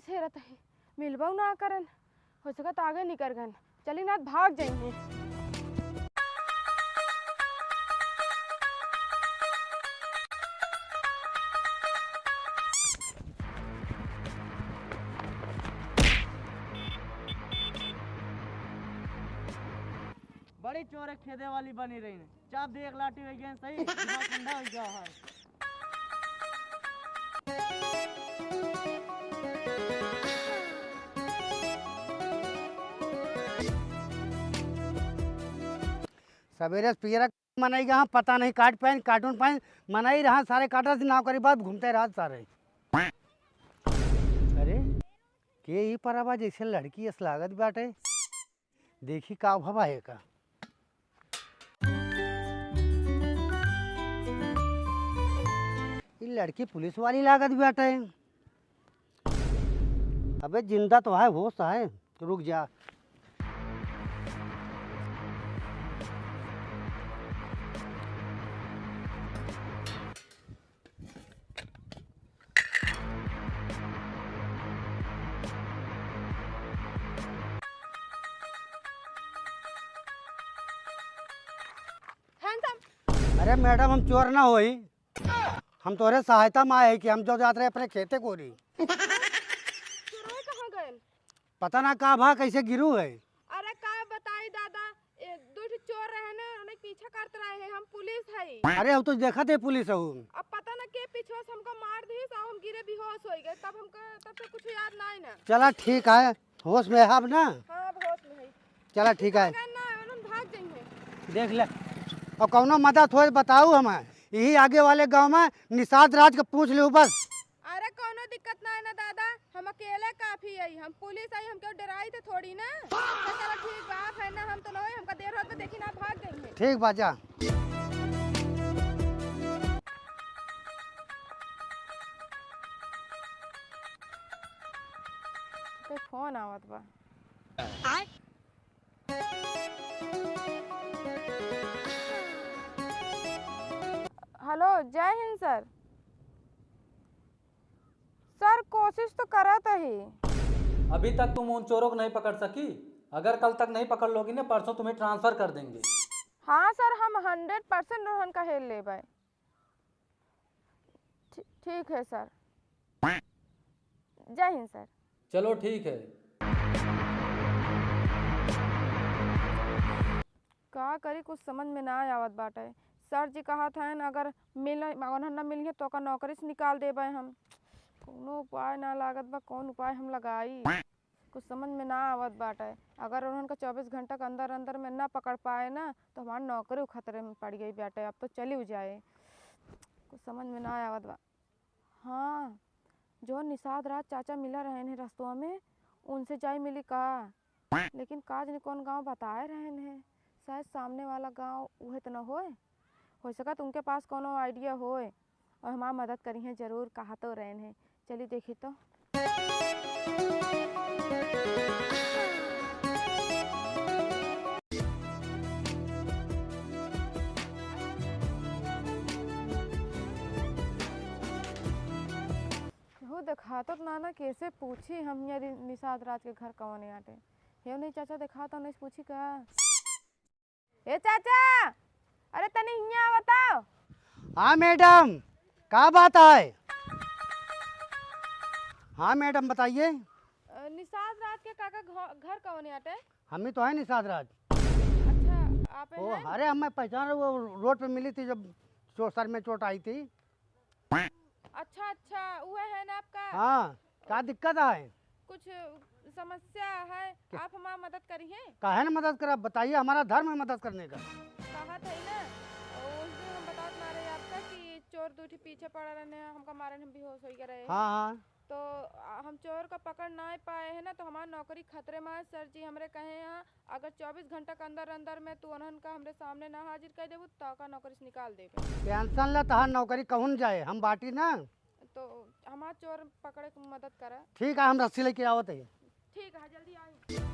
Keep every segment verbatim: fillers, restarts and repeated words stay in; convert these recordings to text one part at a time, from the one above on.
हेरत ही, मिलबउ ना करन, हो सकत आगे निकर गन। चली ना, भाग जइहें। बड़ी चोर खेदे वाली बनी रही है। चाप दे, एक लाठी होइ गए सही, दिमाग ठंडा होइ गया है। सबेरे से पियरा मनई गए हैं, पता नहीं काट पाइन, काटून पाइन, मनई रहा सारे काटा से नाव करी बात घूमते रहा सारे। अरे, के ई परवा जैसे लड़की अस लागत बाटे, देखी का भवा है का। ई लड़की पुलिस वाली लागत बाटे। अबे जिंदा तो है, होश है, रुक जा। Handsome। अरे मैडम, हम चोर ना होई, हम तोहरे सहायता में आए हैं कि हम जो जात रहे अपने खेते कोरी। चोरवा कहाँ गए? पता ना का भा, कैसे गिरू है। अरे का बताई दादा, ए, दू ठो चोर रहे ने, उन्हें पीछा करत रहे हैं, हम पुलिस हई। अरे, हम तो देखत है पुलिस हऊ। अब पता ना के पीछे से हमको मार दी, तो हम गिरे बेहोश हो गए, तब हमको, तब से कुछ याद ना आई ना। चला ठीक है, होश में है अब ना? हाँ, अब होश में है। चला ठीक है। अगर ना, उन्होंने भाग जाएंगे। देख ले, और कौनो मदद होए बताऊ हमें, यही आगे वाले गांव में निषाद राज के पूछ लियो बस। अरे कौनो दिक्कत ना है ना दादा, हम अकेले काफी है, हम पुलिस आई, हम क्यों डराई थे थोड़ी ना। तो चलो ठीक बा, आप है ना, हम तो नहीं, हमका देर होत बा, देखी ना भाग गई है। ठीक बा, जा। तो फोन आवत बा। हेलो, जय हिंद सर। सर, कोशिश तो करत ही। अभी तक तुम उन चोरों को नहीं पकड़ सकी। अगर कल तक नहीं पकड़ लोगी ना, परसों तुम्हें ट्रांसफर कर देंगे। हाँ सर, हम हंड्रेड परसेंट उन्हन का हेर लेबै। ठी-, ठीक है सर। जय हिंद सर। चलो ठीक है। का करी, कुछ समझ में ना आवत बाटे। सर जी कहत हन, अगर मिल, उन्हन ना मिलिहे तो ओकर नौकरी से निकाल देबै हम। कौनो उपाय ना लागत बा, कौन उपाय हम लगाई, कुछ समझ में ना आवत बाटे। अगर उन्हन का चौबीस घंटा के अंदर अंदर में ना पकड़ पाए ना, तो हमार नौकरी खतरे में पड़ गई बाटे। अब तो चली जाए, कुछ समझ में ना आवत बा। हाँ, जो निषाद राज चाचा मिला रहन हैं रस्तवा में, उनसे जाई मिली का? लेकिन का जाने कौन गाँव बताए रहन हैं, शायद सामने वाला गाँव उहे तो न होए। हो सकत उनके पास कौनो idea होए और हमार मदद करिहें जरूर, कहा तो रहन हैं। चली देखी तो। केहू देखात तो ना, ना, कैसे पूछी हम हियाँ रि-, निषाद राज के घर कौने आटे? हे नहीं चाचा, देखात तो नहीं, पूछी का? ए चाचा, अरे तनी हियाँ आवत। हाँ मैडम, का बात है? हाँ मैडम, बताइए। अ, निषाद राज के काका घ-, घर कौने आटे? हम ही तो हैं निषाद राज। अच्छा, आप ओ, हैं? अरे, हमें पहचान रहे, वो रोड पे मिली थी जब चो-, सर में चोट आई थी। अच्छा, अच्छा, उहे है ना आपका? हाँ, का दिक्कत है? कुछ समस्या है, क्या? आप हमार मदद करिहें? काहे न मदद करब, बताइए, हमारा धर्म है मदद करने का। कहत है ना, उस दिन हम बतात ना रहे आपका कि चोर दू ठे पीछे पड़ा रहने, हमका मारे, हम बेहोश हो गए रहे। हाँ, हाँ। तो, आ, हम चोर का पकड़ ना पाए हैं ना, तो हमार नौकरी खतरे में है। सर जी हमरे कहे हैं, अगर चौबीस घंटा के अंदर अंदर में तू उन्हन का हमरे सामने ना हाजिर कर देबू, तो का नौकरी से निकाल देबे। टेंशन ले, तहार नौकरी कहूँ न जाए, हम बाटी ना। तो हमार चोर पकड़े के मदद करा। ठीक है, हम रस्सी लेके आवत है। ठीक है, जल्दी आई।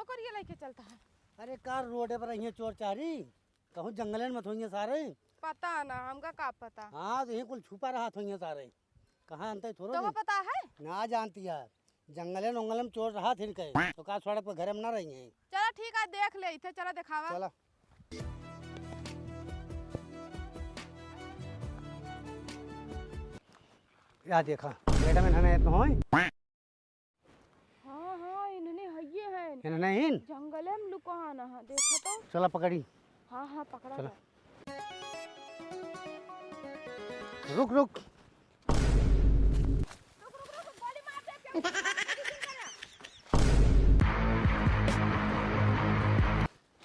करिए लेके चलता है। अरे का रोड पर रहिए चोर चारी, कहूँ जंगलन मत होइए सारे। पता ना, हमका का पता। हाँ, तो यहीं कुल छुपा रहत होइए सारे। कहाँ अंत थोड़ो तो वो नहीं। पता है? ना जानती यार, जंगलन उंगलन में चोर रहत हिन कहे, तो का सड़क पर घर में ना रहिए। चला ठीक है, देख ले इथे, चला देखावा। चला। या देखा, मैडम इन्हने तो होई। हाँ, हाँ, इन्हने हइये हैं। इन्हने हिन? जंगले में लुकाना है, देखा तो। चला पकड़ी। हाँ, हाँ, पकड़ा चला। जा। रुक, रुक। रुक, रुक, रुक, गोली मार दे, चल।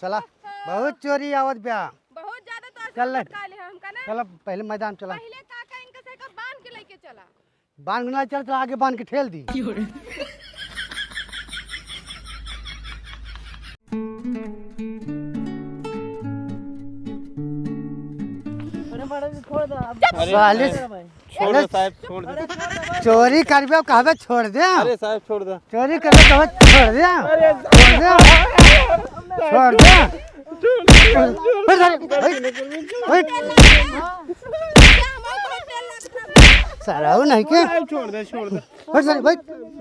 चला, बहुत चोरी आवत बा। बहुत ज्यादा तो चल ले। लटका ले हमका ना। चला, पहले मैदान चला। पहले का, का इनका से का बांध के लेके चला। बांध के ना चल, चला आगे बांध के ठेल दी। अरे मैडम जी, छोड़ दो आप। अरे साले। साहब, छोड़ दे अरे साहब, छोड़ दे। अरे छोड़ दो। चोरी करबे कहबे छोड़ दे। अरे साहब, छोड़ दे। चोरी करबे कहबे छोड़ दे। अरे छोड़ दे। छोड़ दे। छोड़ दे। हट, हट, हट, हट। सारा वो नहीं के। साहब, छोड़ दे, छोड़ दे। हट सारे भाई,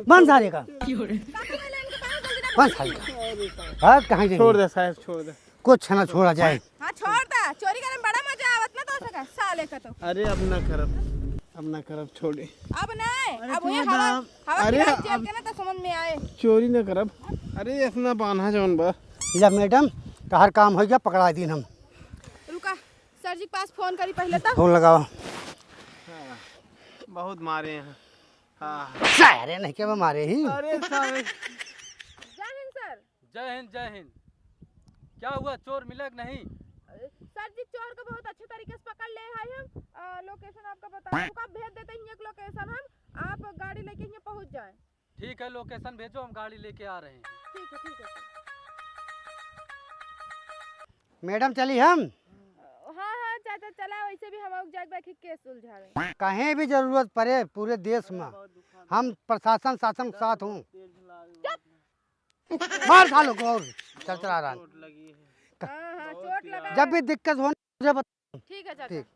बांध सारे का। बांध सारे का। हाँ, कहाँ जाएंगे? छोड़ दे साहब, छोड़ दे। कुछ ना छोड़ा जाए। हाँ, छोड़ दे। चोरी करे में बड़ा मजा आवत ना तो सका, साले का तो। अरे, अब ना करब, अब ना करब, छोड़ी। अब नहीं, अरे, अब वही छोड़ हवा, दे। हवा अरे, खिलाफ जेब अब के ना तो समझ में आए। चोरी ना करब। अरे, इतना बान्हा जौन बा। या मैडम, तहार काम हो गया, पकड़ा दीन हम। रुका, सर जी के पास फोन करी पहले तो। फोन लगावा। हाँ, बहुत मारे हैं। हाँ। सारे नहीं के मारे ही। अरे, सारे। जय हिंद सर। जय हिंद, जय हिंद। क्या हुआ, चोर मिला कि नहीं? सर जी, चोर को बहुत अच्छे तरीके से पकड़ ले हैं हम। अ, location आपका बता, रुका, भेज देते हैं एक location हम, आप गाड़ी लेके यहाँ पहुँच जाएं। ठीक है, location भेजो, हम गाड़ी लेके आ रहे हैं। ठीक है, ठीक है सर। मैडम, चली हम? हाँ, हाँ, चाचा, चला, वैसे भी हम लोग जाके बैठी case उलझावे। कहीं भी जरूरत पड़े पूरे देश में, हम प्रशासन शासन के साथ हूँ। चुप। मार सालों को और चरचरा रहा है। हाँ, हाँ, चोट लगा जब भी है। दिक्कत हो, मुझे बता। ठीक है चाचा। ठीक।